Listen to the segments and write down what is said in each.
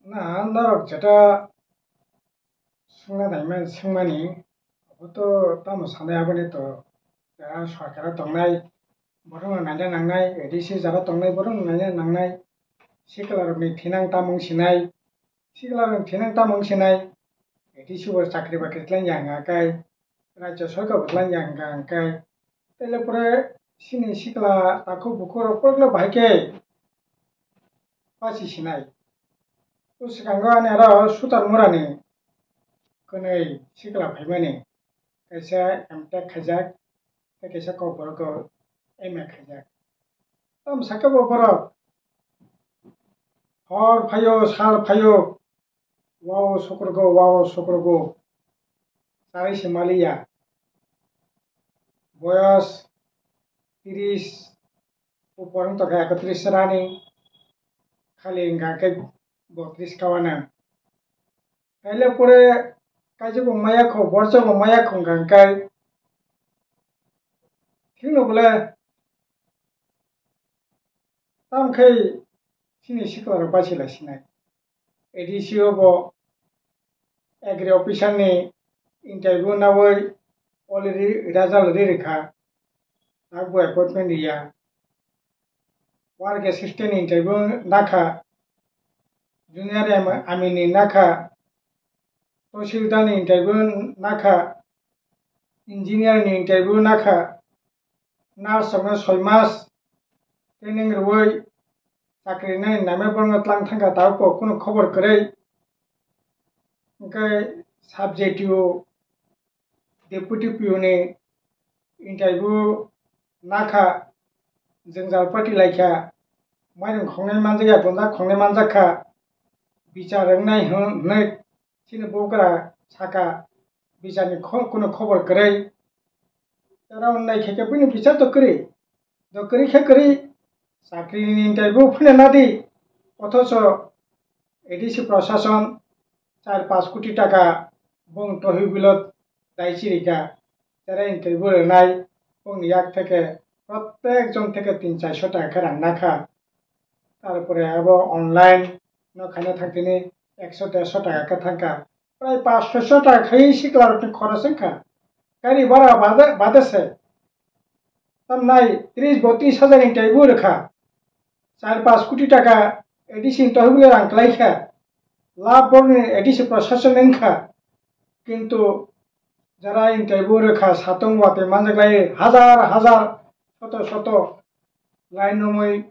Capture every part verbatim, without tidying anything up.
Na norok jeta swngna naimani swngmani, abo to tamo sanai aboni to, ah, sorkaro tongnai, borokno naina nangnai, A D C jara tongnai, borokno naina nangnai, sikla rokni thinang tamung sinai, sikla rokni thinang tamung sinai, A D C bo chakri bakri khlai ya hwnka khe, rajya sorkar bo khlai ya hwnka khe, tele pore chini sikla takhuk bukhuk rok porokno bahai khe pasi sinai. O swkango ani aro Sutar Murani kwnwi sikla phaimani, kaisa M Tech khaijak, tei kaisa kokborok M A khaijak. Tamo sakhe bo borok hor phaio, sal phaio, wao sokrogo, wao sokrogo, charwi se maliya. Boyos tris upor wng tongkha, ekotris rani, khali hwnka khe botris kawana. Taile pore kaisa bo maya kho, borsa bo maya kho hwnka hwnkhe, thikno bole tamo khe chini sikla rok bachila sinai. A D C o bo agri officer ni interview nawi already result ri rikha, abo appointment riya. Work assistant ni interview nakha, junior ami ni nakha, tahsildar ni interview nakha, engineer ni interview nakha, nurse rokno soi mas training rwui chakri nani namai borokno tlang thangkha, tabuk kunu khobor kwrwi. Hwnkhe sub J T O, deputy P O ni interview nakha, jwngjal party laikha, mairung khongnai manjakya, gonja khongnai manjakha, bichar wngnai hwn-, hwnwi chini bugra saka, bicharni kho-, kunu khobor kwrwi. Oro naikhe khe buini bichar to kwrwi, to kwrwi khe kwrwi, chakrini interview phano nadi, othocho A D C prosason char panch koti taka bong tohibilo dai chirika, jara interview rwnai bongni yak theke prottek jon theke tin charso taka khe rang nakha. Tarpore abo online no khaina thangtini ekso derso taka khe thangkha. Prai panch soiso taka khai sikla rokni khoros wngkha. Gari bhara bade, bade se. Tamnai tris botris hajar ni taibo rwkha. Char panch koti taka A D C ni tohibwle rang kwlaikha. Lab borni A D C prosason wngkha. Kintu jara interview rwkha, satung watwi manjaklai hajar hajar, soto soto line romwi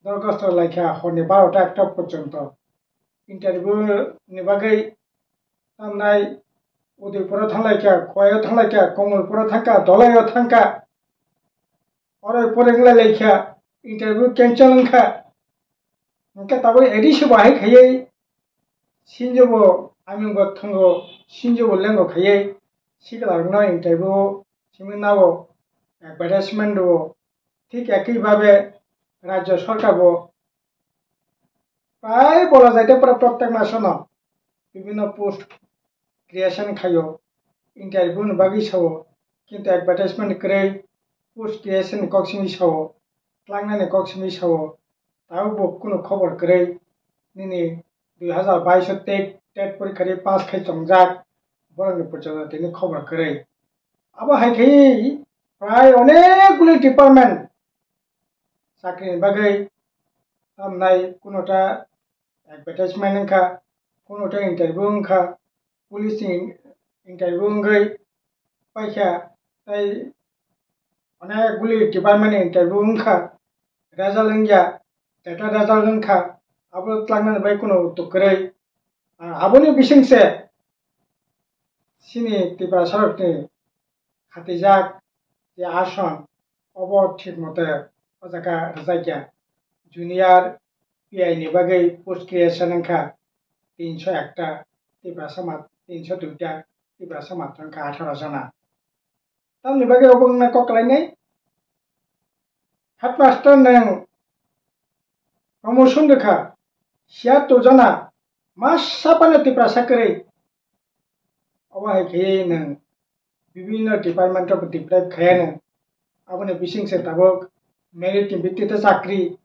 dorkhosto laikha horni barota ekta porjonto. Interview ni bagwi tamnai Udaipuro thanglaikha, Khowaio thanglaikha, Komolpuro thangkha, Dolaio thangkha, oro pore wnglaikha, interview cancel wngkha. Hwnkhe tabuk A D C bo hai khaiwi sinjo bo aming bo thango, sinjo bo lengo khaiwi sikla rokno interview simi nao advertisement rwo. Thik ekhi babe rajya sarkar bo prai bola jaite pura prottek masono bibhinno post creation khaio, interview ni bagwi sao, kintu advertisement kwrwi post creation ni kok simi sao, tlangnani kok simi sao, tabuk bo kunu khobor kwrwi. Nini dui hazar bais o tet, tet porikha ri pass khai chongjak, borokni porjonto tini khobor kwrwi. Abo hai khe prai onek guli department chakrini bagwi tamnai, kunota advertisement wngkha, kunota interview wngkha, police ni interview wngwi paikha, tei onek guli department ni interview wngkha, result wngya, data result wngkha, abo tlangnani bai kunu utuk kwrwi. Ah, aboni bisingse chini Tiprasa rokni khatijak je ason, obo thik mote o jaga rwjakya. Junior P I ni bagwi post creation wngkha tinso ekta, Tiprasa mat-, tinso duita, Tiprasa matwr wngkha atharo jona. Tamni bagwi obo wngna kok kalainai. Headmaster nwng promotion rwkha, siyattor jona masa phano Tiprasa kwrwi. Obo hai khe nwng bibhinno department o deprive khaiya nwng. Aboni bisingse tabuk merit ni bittite chakri.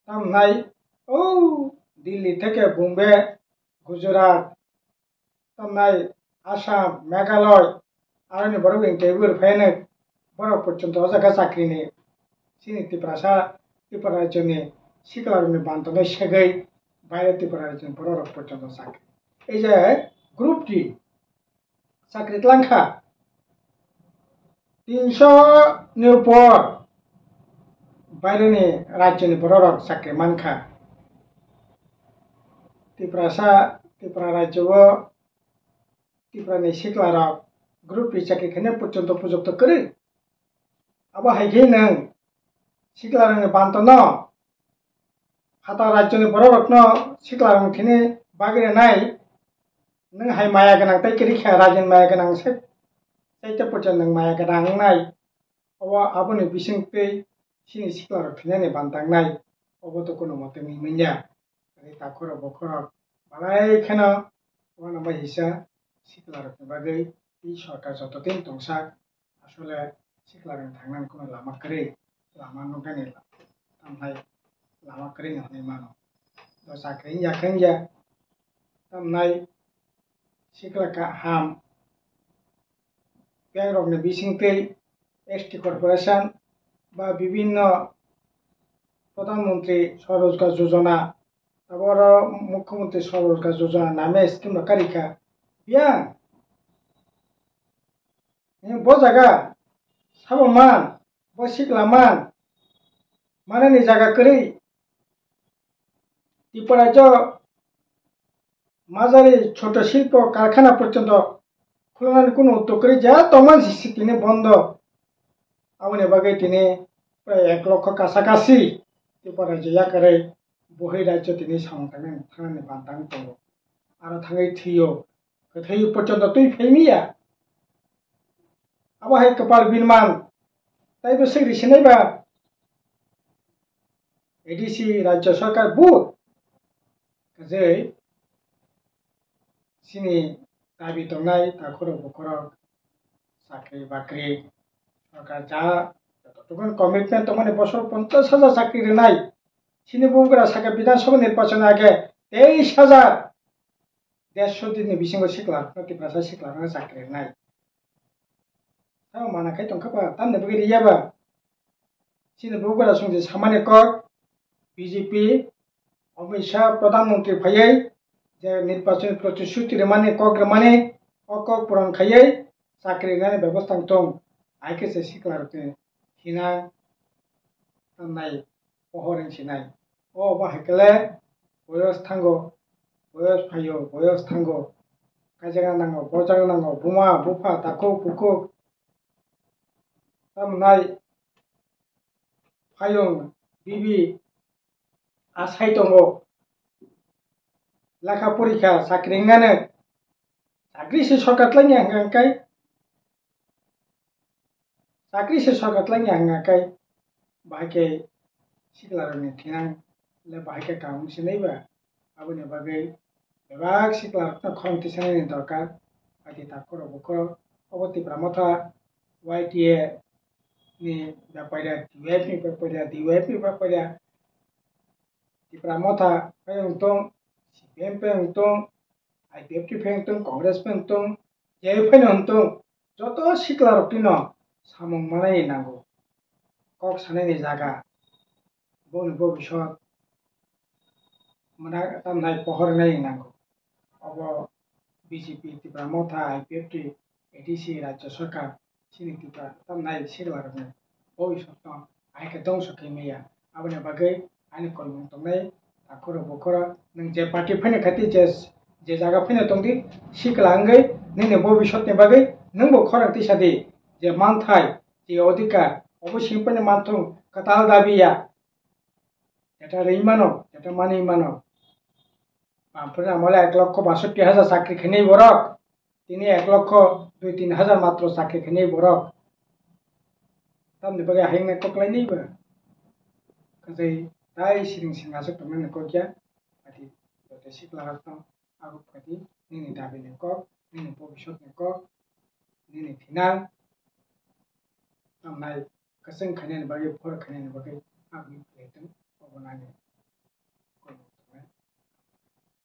Tamnai o Delhi theke Bombay, Gujarat, tamnai Assam, Meghalaya, aroni borok wng tei wng phaino borok porjonto o jaga chakrini chini Tiprasa, Tripura rajyoni siklarokni bantono segwi baire Tripura rajyoni bororok porjonto chakri. Ei je group D chakri tlangkha tinso ni upor baireni rajyoni bororok chakri mankha. Tiprasa, Tripura rajyo o Tripura ni sikla rok group D chakri khaina porjonto pujokto kwrwi. Abo hai khe nwng sikla rokni bantono phatar rajyoni borok rokno sikla rok thini bagwi rwnai nwng hai maya gwnang tei kwrwi kha rajyoni maya gwnang se tei tei porjonto nwng maya gwnang wngnai. Obo aboni bisingtwi chini sikla rok thinani bantangnai obo to kono mote wngwi manya. Ani takhorok bokhorok balai kheno uanama hisa siklarokni bagwi tei sorkar joto din tongsa asole siklarokni thangnani kono lama kwrwi, lama nuknani tamnai lama kwrwi hwnwi mano. Do chakri wngya khe wngya tamnai sikla kaham bank rokni bisingtwi S T corporation ba bibinno Pradhan Mantri Swarojgar Yojana, abo oro Mukhyamantri Swarojgar Yojana name scheme rok karikha. Biyang, bo jaga sabo man, bo sikla man, manani jaga kwrwi. Tripura jo majari choto silpo karkhana porjonto khulunani kunu uddog kwrwi ja tongmani si tini bondo. Aboni bagwi tini prai ek lokho kasa kasi Tripura rajyo yakarwi bohir rajyo tini samung tangnani thangnani bantang tongo. Aro thangwi thwio, kwthwi porjonto twi phaimiya. Abo hai kwpal binman taibo swk risinai ba A D C rajyo sarkar bo kwchwi chini dabi tongnai takhurok bukhurok chakri bakri sarkar ja jotokhon commitment tongmani bosor ponchash hajar chakri rwnai. Chini bubagra saka Bidhan Sabha nirbachon age teis hajar dersho din ni bisingo sikla rokno Tiprasa sikla rokno chakri rwnai. Tamo mana khai tongkha ba tamni bagwi riya ba. Chini bubagra songdi samani kok B J P Amit Shah Pradhan Mantri phaiwi je nirbachon protishruti rwmani kok rwmani o kok puron khaiwi chakri rwnani bebostha wng tong. Hai khe se sikla rokni hina tamnai pohor wng sinai. O bo hai khe le boyos thango, boyos phaio, boyos thango. Kaijak nango, bojak nango, buma, bupha, takhuk, bukhuk. Tamnai phayung, bibi, asai tongo. Lekha porikha, chakri wngnani. Chakri se sorkar tlaini hwnka hwnkhe, chakri se sorkar tlaini hwnka hwnkhe, bahai khe siklarokni thinang le bahai khe kaham wngsinai ba. Aboni bagwi bebak siklarokno khorang tisanani dorkar. Ati takhurok bukhurok obo Tipra Motha Y T A ni bapaiya, T Y F ni bapaiya, D Y F ni bapaiya, Tipra Motha phai wng tong, C P M phai wng tong, I P F T phai wng tong, Congress phai wng tong, je phai wng tong, joto siklarok tino samung manai nango, kok sanai ni jaga, boni bobisot mwnai tamnai pohor nai nango. Obo B J P Tipra Motha, I P F T, A D C rajya sarkar chini Tipra tamnai siklarokni bobisotno hai khe dongso khe maya. Aboni bagwi ani kolmung tongnai takhurok bukhurok nwng je party phaina khaiti je je jaga phaina tongdi sikla wngwi nini bobisotni bagwi nwngbo khorang tisa di je manthai je odhikar obo simi phaina manthung kwtal dabi ya. Jeta rwi mano, jeta manwi mano. Bamphre amole ek lokho basotti hajar chakri khainai borok. Tini ek lokho dui tin hajar matro chakri khainai borok. Tamni bagwi hayung nai koklai nai ba. Kwchai tai siring siring aswk tongnani kokya. Ati joto sikla rok tong. Abo kati nini dabi ni kok, nini bobisot ni kok, nini thinang. Tamnai kwchwng khainani bagwi, phor khainani bagwi ang philai tong, obo nani